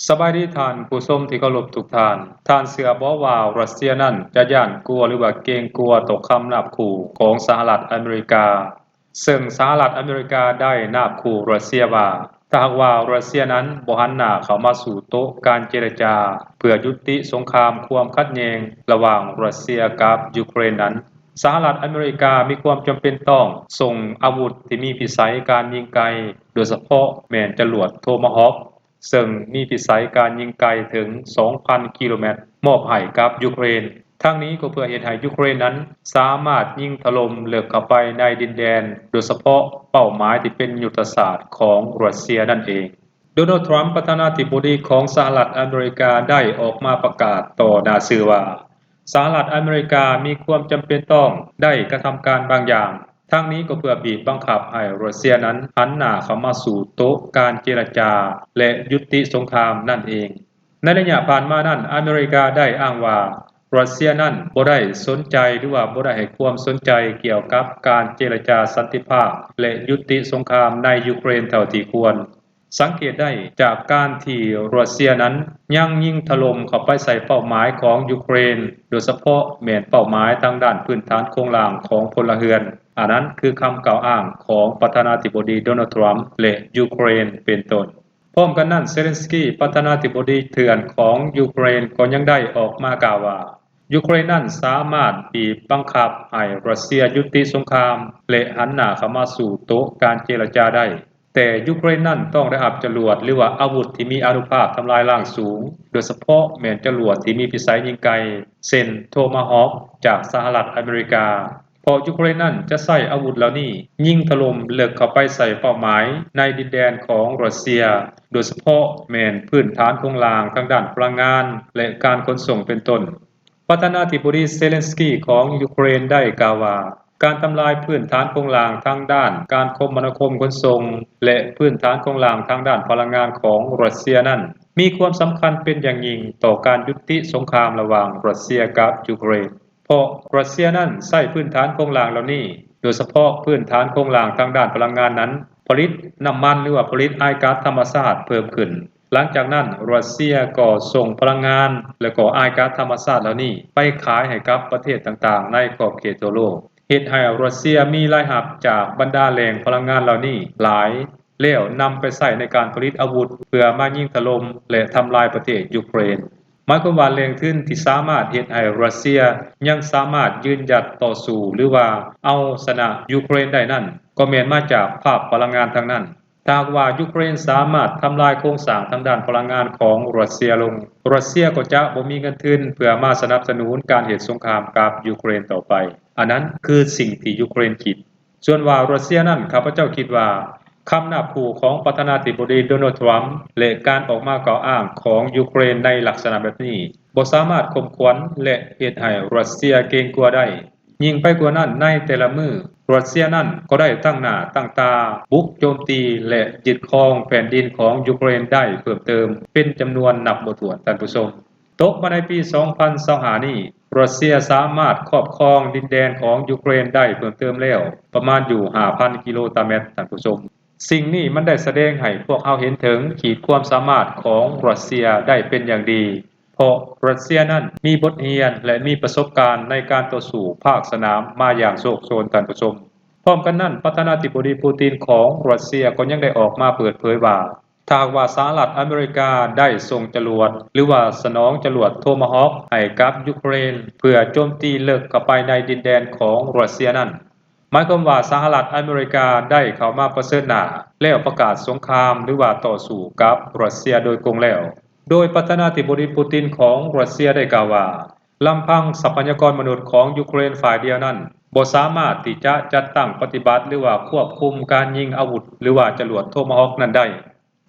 ສະບາຍດີທ່ານຜູ້ຊົມທີ່ເຄົາລົບທຸກທ່ານ. ທ່ານເຊື່ອບໍ່ວ່າຣັດເຊຍນັ້ນຈະຢ້ານກົວ ຫຼືວ່າເກງກົວຕໍ່ຄຳນາບຂູ່ຂອງສະຫະລັດອາເມລິກາ? ເຊິ່ງສະຫະລັດອາເມລິກາໄດ້ນາບຂູ່ຣັດເຊຍວ່າ ຖ້າຫາກວ່າຣັດເຊຍນັ້ນບໍ່ຫັນໜ້າເຂົ້າມາສູ່ໂຕະການເຈລະຈາ ເພື່ອຢຸດຕິສົງຄາມຄວາມຂັດແຍ່ງລະຫວ່າງຣັດເຊຍກັບຢູເຄຣນນັ້ນ, ສະຫະລັດອາເມລິກາມີຄວາມຈຳເປັນຕ້ອງສົ່ງອາວຸດທີ່ມີພິໄສການຍິງໄກ, ໂດຍສະເພາະແມ່ນຈະຫຼວດໂທມາຮອກ ເຊິ່ງມີພິໄສການຍິງໄກເຖິງສອງພັນກິໂລແມັດ ມອບໃຫ້ກັບຢູເຄຣນ. ທັງນີ້ກໍເພື່ອເຮັດໃຫ້ຢູເຄຣນນັ້ນສາມາດຍິງຖະຫຼົ່ມເລິກເຂົ້າໄປໃນດິນແດນ, ໂດຍສະເພາະເປົ້າໝາຍທີ່ເປັນຍຸດທະສາດຂອງຣັດເຊຍນັ້ນເອງ. ໂດນັລ ທຣຳ ປະທານາທິບໍດີຂອງສະຫະລັດອາເມລິກາ ໄດ້ອອກມາປະກາດຕໍ່ໜ້າສື່ວ່າ ສະຫະລັດອາເມລິກາມີຄວາມຈຳເປັນຕ້ອງໄດ້ກະທຳການບາງຢ່າງ, ທັງນີ້ກໍເພື່ອບີບບັງຄັບໃຫ້ຣັດເຊຍນັ້ນຫັນໜ້າເຂົ້າມາສູ່ໂຕະການເຈລະຈາ ແລະ ຍຸດຕິສົງຄາມນັ້ນເອງ. ໃນໄລຍະຜ່ານມານັ້ນ, ອາເມລິກາໄດ້ອ້າງວ່າ ຣັດເຊຍນັ້ນບໍ່ໄດ້ສົນໃຈ ຫຼືວ່າບໍ່ໄດ້ໃຫ້ຄວາມສົນໃຈກ່ຽວກັບການເຈລະຈາສັນຕິພາບ ແລະ ຍຸດຕິສົງຄາມໃນຢູເຄຣນເທົ່າທີ່ຄວນ. ສັງເກດໄດ້ຈາກການທີ່ຣັດເຊຍນັ້ນຍັງຍິງຖະຫຼົ່ມເຂົ້າໄປໃສ່ເປົ້າໝາຍຂອງຢູເຄຣນ, ໂດຍສະເພາະແມ່ນເປົ້າໝາຍທາງດ້ານພື້ນຖານໂຄງລ່າງຂອງພົນລະເຮືອນ. ອັນນັ້ນຄືຄຳກ່າວອ້າງຂອງປະທານາທິບໍດີ ໂດນັລ ທຣຳ ແລະ ຢູເຄຣນເປັນຕົ້ນ. ພ້ອມກັນນັ້ນ, ເຊເລັນສກີ ປະທານາທິບໍດີເຖື່ອນຂອງຢູເຄຣນ ກໍຍັງໄດ້ອອກມາກ່າວວ່າ ຢູເຄຣນນັ້ນສາມາດບີບບັງຄັບໃຫ້ຣັດເຊຍຢຸດຕິສົງຄາມ ແລະ ຫັນໜ້າເຂົ້າມາສູ່ໂຕະການເຈລະຈາໄດ້, ແຕ່ຢູເຄຣນນັ້ນຕ້ອງໄດ້ຮັບຈະຫຼວດ ຫຼືວ່າອາວຸດທີ່ມີອານຸພາບທຳລາຍລ້າງສູງ, ໂດຍສະເພາະແມ່ນຈະຫຼວດທີ່ມີພິໄສຍິງໄກ ເຊັ່ນ ໂທມາຮອກ ຈາກສະຫະລັດອາເມລິກາ. ເພາະຢູເຄຣນນັ້ນຈະໃຊ້ອາວຸດເຫຼົ່ານີ້ຍິງຖະຫຼົ່ມເລິກເຂົ້າໄປໃສ່ເປົ້າໝາຍໃນດິນແດນຂອງຣັດເຊຍ, ໂດຍສະເພາະແມ່ນພື້ນຖານໂຄງລ່າງທາງດ້ານພະລັງງານ ແລະ ການຂົນສົ່ງເປັນຕົ້ນ. ປະທານາທິບໍດີເຊເລັນສກີຂອງຢູເຄຣນໄດ້ກ່າວວ່າ ການທຳລາຍພື້ນຖານໂຄງລ່າງທາງດ້ານການຄົມມະນາຄົມຂົນສົ່ງ ແລະ ພື້ນຖານໂຄງລ່າງທາງດ້ານພະລັງງານຂອງຣັດເຊຍນັ້ນ ມີຄວາມສຳຄັນເປັນຢ່າງຍິ່ງຕໍ່ການຍຸຕິສົງຄາມລະຫວ່າງຣັດເຊຍກັບຢູເຄຣນ. ເພາະຣັດເຊຍນັ້ນໃຊ້ພື້ນຖານໂຄງລ່າງເຫຼົ່ານີ້, ໂດຍສະເພາະພື້ນຖານໂຄງລ່າງທາງດ້ານພະລັງງານນັ້ນ ຜະລິດນ້ຳມັນ ຫຼືວ່າຜະລິດອ້າຍກັດທຳມະຊາດເພີ່ມຂຶ້ນ. ຫຼັງຈາກນັ້ນ, ຣັດເຊຍກໍສົ່ງພະລັງງານ ແລະ ກໍອ້າຍກັດທຳມະຊາດເຫຼົ່ານີ້ໄປຂາຍໃຫ້ກັບປະເທດຕ່າງໆໃນຂອບເຂດທົ່ວໂລກ, ເຮັດໃຫ້ຣັດເຊຍມີລາຍຮັບຈາກບັນດາແຫຼ່ງພະລັງງານເຫຼົ່ານີ້ຫຼາຍ, ແລ້ວນຳໄປໃຊ້ໃນການຜະລິດອາວຸດ ເພື່ອມາຍິງຖະຫຼົ່ມ ແລະ ທຳລາຍປະເທດຢູເຄຣນ. ໝາຍຄວາມວ່າແຫຼ່ງທຶນທີ່ສາມາດເຮັດໃຫ້ຣັດເຊຍຍັງສາມາດຢືນຢັດຕໍ່ສູ້ ຫຼືວ່າເອົາຊະນະຢູເຄຣນໄດ້ນັ້ນ ກໍແມ່ນມາຈາກພາກພະລັງງານທັງນັ້ນ. ຖ້າຫາກວ່າຢູເຄຣນສາມາດທຳລາຍໂຄງສ້າງທາງດ້ານພະລັງງານຂອງຣັດເຊຍລົງ, ຣັດເຊຍກໍຈະບໍ່ມີເງິນທຶນເພື່ອມາສະໜັບສະໜູນການເຮັດສົງຄາມກັບຢູເຄຣນຕໍ່ໄປ. ອັນນັ້ນຄືສິ່ງທີ່ຢູເຄຣນຄິດ. ສ່ວນວ່າຣັດເຊຍນັ້ນ, ຂ້າພະເຈົ້າຄິດວ່າຄຳນາບຂູ່ຂອງປະທານາທິບໍດີ ໂດນັລ ທຣຳ ແລະ ການອອກມາກ່າວອ້າງຂອງຢູເຄຣນໃນລັກສະນະແບບນີ້ ບໍ່ສາມາດຂົ່ມຂວັນ ແລະ ເຮັດໃຫ້ຣັດເຊຍເກງກົວໄດ້. ຍິ່ງໄປກວ່ານັ້ນ, ໃນແຕ່ລະມື້, ຣັດເຊຍນັ້ນກໍໄດ້ຕັ້ງໜ້າຕັ້ງຕາບຸກໂຈມຕີ ແລະ ຍຶດຄອງແຜ່ນດິນຂອງຢູເຄຣນໄດ້ເພີ່ມເຕີມເປັນຈຳນວນນັບບໍ່ຖ້ວນ, ທ່ານຜູ້ຊົມ. ຕົກມາໃນປີສອງພັນຊາວຫ້ານີ້, ຣັດເຊຍສາມາດຄອບຄອງດິນແດນຂອງຢູເຄຣນໄດ້ເພີ່ມເຕີມແລ້ວປະມານຢູ່ຫ້າພັນກິໂລຕາແມັດ, ທ່ານຜູ້ຊົມ. ສິ່ງນີ້ມັນໄດ້ສະແດງໃຫ້ພວກເຮົາເຫັນເຖິງຂີດຄວາມສາມາດຂອງຣັດເຊຍໄດ້ເປັນຢ່າງດີ, ເພາະຣັດເຊຍນັ້ນມີບົດຮຽນ ແລະ ມີປະສົບການໃນການຕໍ່ສູ້ພາກສະໜາມມາຢ່າງໂຊກໂຊນ, ທ່ານຜູ້ຊົມ. ພ້ອມກັນນັ້ນ, ປະທານາທິບໍດີ ປູຕິນ ຂອງຣັດເຊຍກໍຍັງໄດ້ອອກມາເປີດເຜີຍວ່າ ຖ້າຫາກວ່າສະຫະລັດອາເມລິກາໄດ້ສົ່ງຈະຫຼວດ ຫຼືວ່າສະໜອງຈະຫຼວດໂທມາຮອກໃຫ້ກັບຢູເຄຣນ ເພື່ອໂຈມຕີເລິກເຂົ້າໄປໃນດິນແດນຂອງຣັດເຊຍນັ້ນ, ໝາຍຄວາມວ່າສະຫະລັດອາເມລິກາໄດ້ເຂົ້າມາປະເຊີນໜ້າ ແລ້ວປະກາດສົງຄາມ ຫຼືວ່າຕໍ່ສູ້ກັບຣັດເຊຍໂດຍກົງແລ້ວ. ໂດຍປະທານາທິບໍດີ ປູຕິນ ຂອງຣັດເຊຍໄດ້ກ່າວວ່າ ລຳພັງຊັບພະຍາກອນມະນຸດຂອງຢູເຄຣນຝ່າຍດຽວນັ້ນ ບໍ່ສາມາດທີ່ຈະຈັດຕັ້ງປະຕິບັດ ຫຼືວ່າຄວບຄຸມການຍິງອາວຸດ ຫຼືວ່າຈະຫຼວດໂທມາຮອກນັ້ນໄດ້.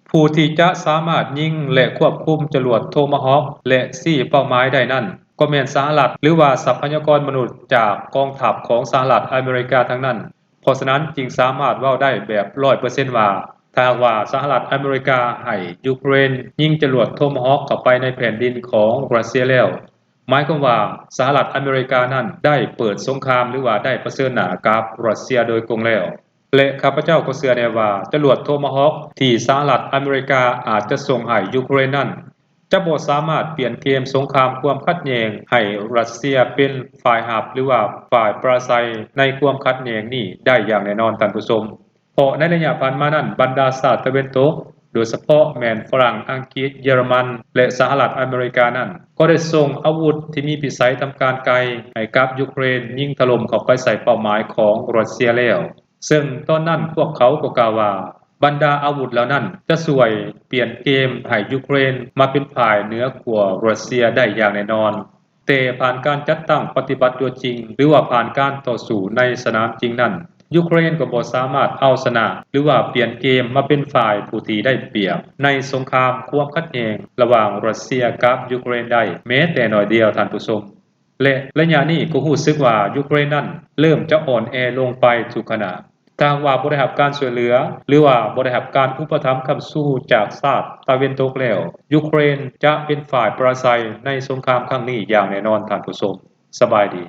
ຜູ້ທີ່ຈະສາມາດຍິງ ແລະ ຄວບຄຸມຈະຫຼວດໂທມາຮອກ ແລະ ຊີ້ເປົ້າໝາຍໄດ້ນັ້ນ ກໍແມ່ນສະຫະລັດ ຫຼືວ່າຊັບພະຍາກອນມະນຸດຈາກກອງທັບຂອງສະຫະລັດອາເມລິກາທັງນັ້ນ. ເພາະສະນັ້ນຈຶ່ງສາມາດເວົ້າໄດ້ແບບຮ້ອຍເປີເຊັນວ່າ ຖ້າຫາກວ່າສະຫະລັດອາເມລິກາໃຫ້ຢູເຄຣນຍິງຈະຫຼວດໂທມາຮອກເຂົ້າໄປໃນແຜ່ນດິນຂອງຣັດເຊຍແລ້ວ, ໝາຍຄວາມວ່າສະຫະລັດອາເມລິການັ້ນໄດ້ເປີດສົງຄາມ ຫຼືວ່າໄດ້ປະເຊີນໜ້າກັບຣັດເຊຍໂດຍກົງແລ້ວ. ແລະ ຂ້າພະເຈົ້າກໍເຊື່ອແນ່ວ່າ ຈະຫຼວດໂທມາຮອກທີ່ສະຫະລັດອາເມລິກາອາດຈະສົ່ງໃຫ້ຢູເຄຣນນັ້ນ ຈະບໍ່ສາມາດປ່ຽນເກມສົງຄາມຄວາມຂັດແຍ່ງໃຫ້ຣັດເຊຍເປັນຝ່າຍຮັບ ຫຼືວ່າຝ່າຍປຣາໄຊໃນຄວາມຂັດແຍ່ງນີ້ໄດ້ຢ່າງແນ່ນອນທ່ານຜູ້ຊົມ. ເພາະໃນໄລຍະຜ່ານມານັ້ນ ບັນດາຊາດຕາເວັນຕົກ ໂດຍສະເພາະແມ່ນຝຣັ່ງ, ອັງກິດ, ເຢຍລະມັນ ແລະ ສະຫະລັດອາເມລິການັ້ນ ກໍໄດ້ສົ່ງອາວຸດທີ່ມີພິໄສທຳການໄກໃຫ້ກັບຢູເຄຣນ ຍິງຖະຫຼົ່ມເຂົ້າໄປໃສ່ເປົ້າໝາຍຂອງຣັດເຊຍແລ້ວ. ເຊິ່ງຕອນນັ້ນພວກເຂົາກໍກ່າວວ່າ ບັນດາອາວຸດເຫຼົ່ານັ້ນຈະຊ່ວຍປ່ຽນເກມໃຫ້ຢູເຄຣນມາເປັນຝ່າຍເໜືອກວ່າຣັດເຊຍໄດ້ຢ່າງແນ່ນອນ. ແຕ່ຜ່ານການຈັດຕັ້ງປະຕິບັດຕົວຈິງ ຫຼືວ່າຜ່ານການຕໍ່ສູ້ໃນສະໜາມຈິງນັ້ນ ຢູເຄຣນກໍບໍ່ສາມາດເອົາຊະນະ ຫຼືວ່າປ່ຽນເກມມາເປັນຝ່າຍຜູ້ທີ່ໄດ້ປຽບໃນສົງຄາມຄວາມຂັດແຍ່ງລະຫວ່າງຣັດເຊຍກັບຢູເຄຣນໄດ້ແມ້ແຕ່ໜ້ອຍດຽວທ່ານຜູ້ຊົມ. ແລະ ໄລຍະນີ້ກໍຮູ້ສຶກວ່າຢູເຄຣນນັ້ນເລີ່ມຈະອ່ອນແອລົງໄປທຸກຂະນະ. ຖ້າຫາກວ່າບໍ່ໄດ້ຮັບການຊ່ວຍເຫຼືອ ຫຼືວ່າບໍ່ໄດ້ຮັບການອຸປະຖຳຄ້ຳຊູຈາກຊາດຕາເວັນຕົກແລ້ວ ຢູເຄຣນຈະເປັນຝ່າຍປຣາໄຊໃນສົງຄາມຄັ້ງນີ້ຢ່າງແນ່ນອນທ່ານຜູ້ຊົມ. ສະບາຍດີ.